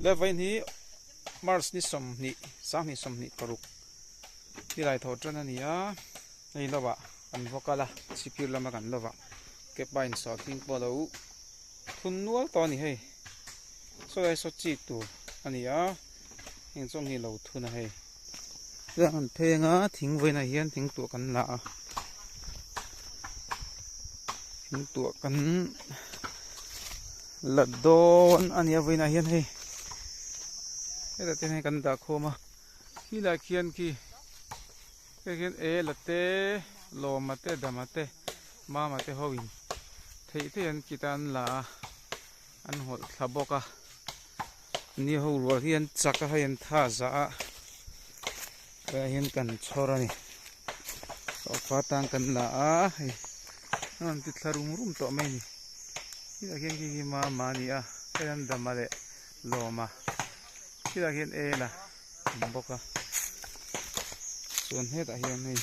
Le vawiin hi March ni sawmhnih sanghnih sawmhnih paruk hi lai tho tan a ni a hei lo ah kan va kal a chhipphir lama kan lo ah kepa in sawhthing pawh a lo thun nual tawh a ni hei saw lai saw chik tur a ni a heng chu hi lo thun a hei chuan an pheng a thing vawiinah hian thing tuah kan la a thing tuah kan la dawn a ni a vawiinah hian hei hetah te hian kan dah khawm a khi lah khian khi hei khian e la te lawma te dama te mama te ho in theih theih an kit a an la a an hawlh thla bawk a ni ho rual hi an chak a hei an tha zah a tlaiah hian kan chhawr a ni sofa tan kan la a hei a rawn ti thla rum rum tawh mai a ni hetah khian khi khi mama a ni a hei an dama leh lawma khilaiah khian el a awm bawk a chuan hetah hian hei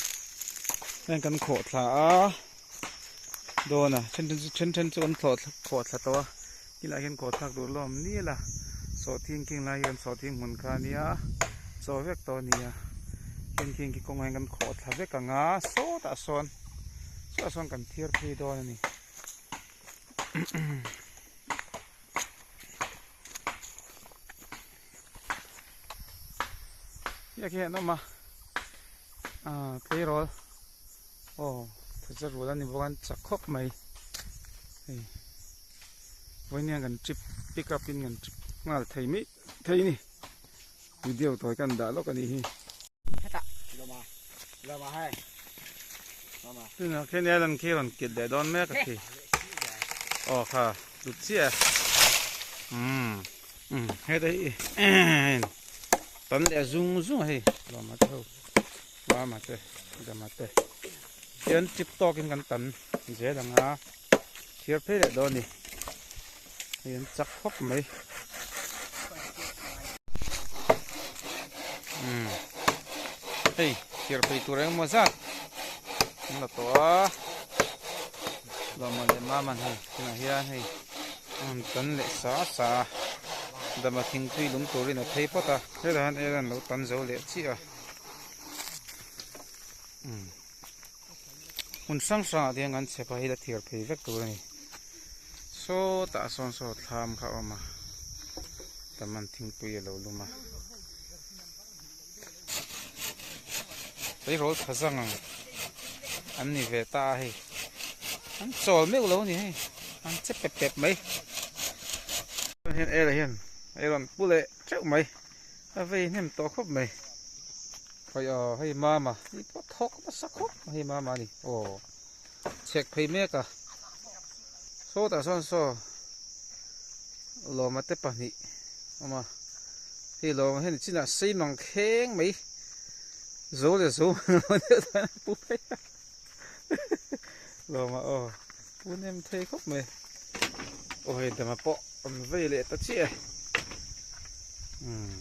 heng kan khawh thla a dawn a then then chu then then chu an thlawh khawh thla tawh a khilaiah hian khawh thlak tur lawm nial a sawhthing khing lai hian sawhthing hmun kha a nia chaw vek tawh a ni a heng khing khi kawngah hian kan khawh thla vek ang a sawtah sawn sawtah sawn kan thiar phei dawn a ni. Hei khi an awm a ah tleirawl aw thaza rual a ni bawk a an chak khawp mai hei vawiin hian kan trip pick up in kan trip nghal thei mai thei a ni video tawi kan dah lawk a nih hi. Tunah khian Alan khi rawn kilh leh dawn mek a khi aw kha tut chiah e umm umm heta hi tan leh zung zung a hei lawma te ho mama te dama te hian tip tawkin kan tan zel ang a thir phei leh dawn a ni hei an chak khawp mai umm hei thir phei tur engemaw zat an la tawh a lawma leh mama hei tunah hian hei a rawn tan leh sa sa a dama thingpui lum turin a phei phawt a hetah hian er an lo tan zo leh chiah a umm. Hmun hrang hrangah te hian kan chhe phah hi la thir phei vek tur a ni. Sawtah sawn saw thlam kha a awm a, taman thingpui a lo lum a. Tleirawl tha zang ang an ni ve ta a hei, an chawl meuh lo a ni hei, an che pep pep mai. Hian ela hian ei rawn pu leh teuh mai. A vei hnem tawh khawp mai. Hei aw hei mama hi pawh thawk nasa khawp mai hei mama a ni aw chhek phei mek a sawtah sawn saw lawma te pahnih a awm a hei lawma hian chinah sei mang thleng mai zo leh zo mang lo deuh chuan a pu phei a lawma aw pu hnem thei khawp mai. Aw hei dama pawh an vei leh ta chiah e umm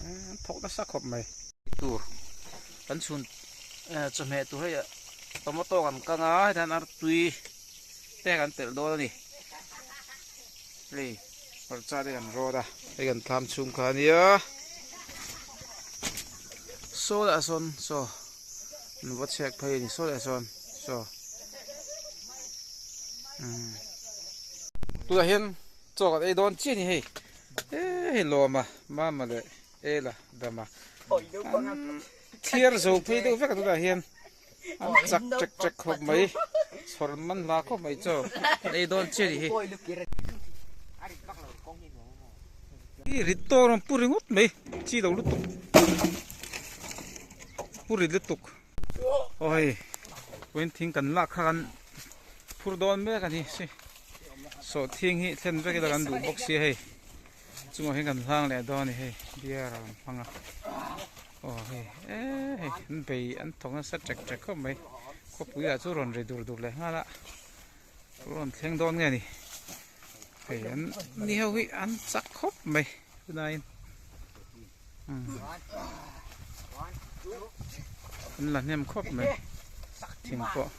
an thawk nasa khawp mai. Tur kan chhun chawhmeh tur hei tomato kan kang a hetah hian artui te kan telh dawn a ni hei hmarcha te kan rawt a hei kan thlam chhung kha a nia saw lah sawn saw an va chhiak phei a ni saw leh sawn saw. Tunah hian chaw kan ei dawn chiah a ni hei hei lawma mama leh ela dama an thiar zo phei deuh vek a tunah hian an chak ṭek ṭek khawp mai chhawr man hla khawp mai chaw kan ei dawn chiah a ni hei. I rit tawk rawn pu ringawt mai chi lo lutuk pu rit lutuk. Aw hei vawiin thing kan lak kha kan phur dawn mek a ni si sawhthing hi thlen vek ila kan duh bawk sia hei chungah hian kan hlang leh dawn a ni hei beer a rawn hmang a aw hei eee hei an bei an thawk nasa ṭek ṭek khawp mai khawpui ah chu rawn ri dur dur leh nghal a rawn thleng dawn nge a ni hei an ni ho hi an chak khawp mai tunaiin. An la hnem khawp mai thing pawh.